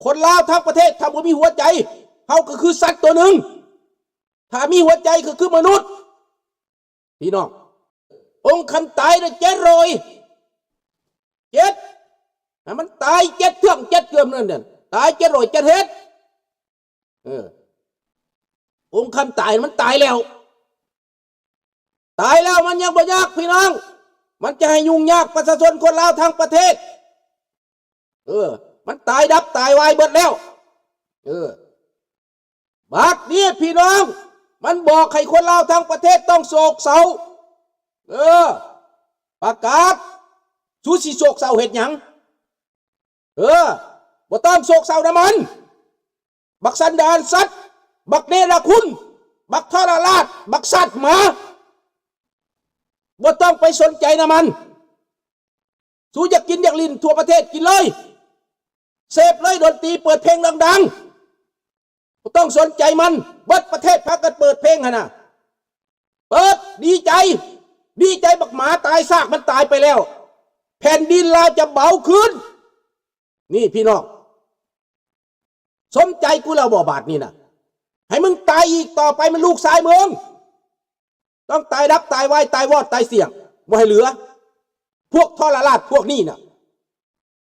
ຄົນລາວທັງປະເທດ ຖ້າບໍ່ມີຫົວໃຈ ເຮົາກໍຄືສັດຕົວໜຶ່ງ, ຖ້າມີຫົວໃຈກໍຄືມະນຸດ. ພີ່ນ້ອງ, ອົງຄຳຕາຍນະ ເຈັດຮ້ອຍເຈັດ ໃຫ້ມັນຕາຍເຈັດເທື່ອງເຈັດເກືອມນັ້ນ, ຕາຍເຈັດຮ້ອຍເຈັດເຮັດ. ເອີ, ອົງຄຳຕາຍມັນຕາຍແລ້ວ, ຕາຍແລ້ວມັນຍັງບໍ່ຍາກ ພີ່ນ້ອງ, ມັນຈະໃຫ້ຫຍຸ້ງຍາກປະຊາຊົນຄົນລາວທັງປະເທດ. ເອີ, ມັນຕາຍດັບຕາຍວາຍເບິດແລ້ວ. ເອີ, ບັດນີ້ພີ່ນ້ອງ, ມັນບອກໃຫ້ຄົນລາວທັງປະເທດຕ້ອງໂສກເສົ້າ. ເອີ, ປະກາດ, ສູຊິໂສກເສົ້າເຮັດຫຍັງ? ເອີ, ບໍ່ຕ້ອງໂສກເສົ້ານຳມັນ, ບັກສັນດານສັດ, ບັກເນລະຄຸນ, ບັກທໍລະລາດ, ບັກຊາດໝາ, ບໍ່ຕ້ອງໄປສົນໃຈນຳມັນ. ສູຢາກກິນຢາກຫຼິ້ນທົ່ວປະເທດກິນເລີຍ, ເສບເລີຍ ດົນຕີເປີດເພງດັງໆ, ບໍ່ຕ້ອງສົນໃຈມັນ. ເບິດປະເທດພາກັນເປີດເພງຫັ້ນນະ, ເປີດ, ດີໃຈ, ດີໃຈບັກໝາຕາຍຊາກມັນຕາຍໄປແລ້ວ, ແຜ່ນດິນລາວຈະເບົາຂຶ້ນ. ນີ້ພີ່ນ້ອງ, ສົມໃຈກູແລ້ວບໍ່ບາດນີ້ນະ? ໃຫ້ມຶງຕາຍອີກ, ຕໍ່ໄປມັນລູກຊາຍມຶງ ຕ້ອງຕາຍດັບຕາຍວາຍ ຕາຍວອດຕາຍສ່ຽງ, ບໍ່ໃຫ້ເຫຼືອ. ພວກທໍລະລາດພວກນີ້ນະ,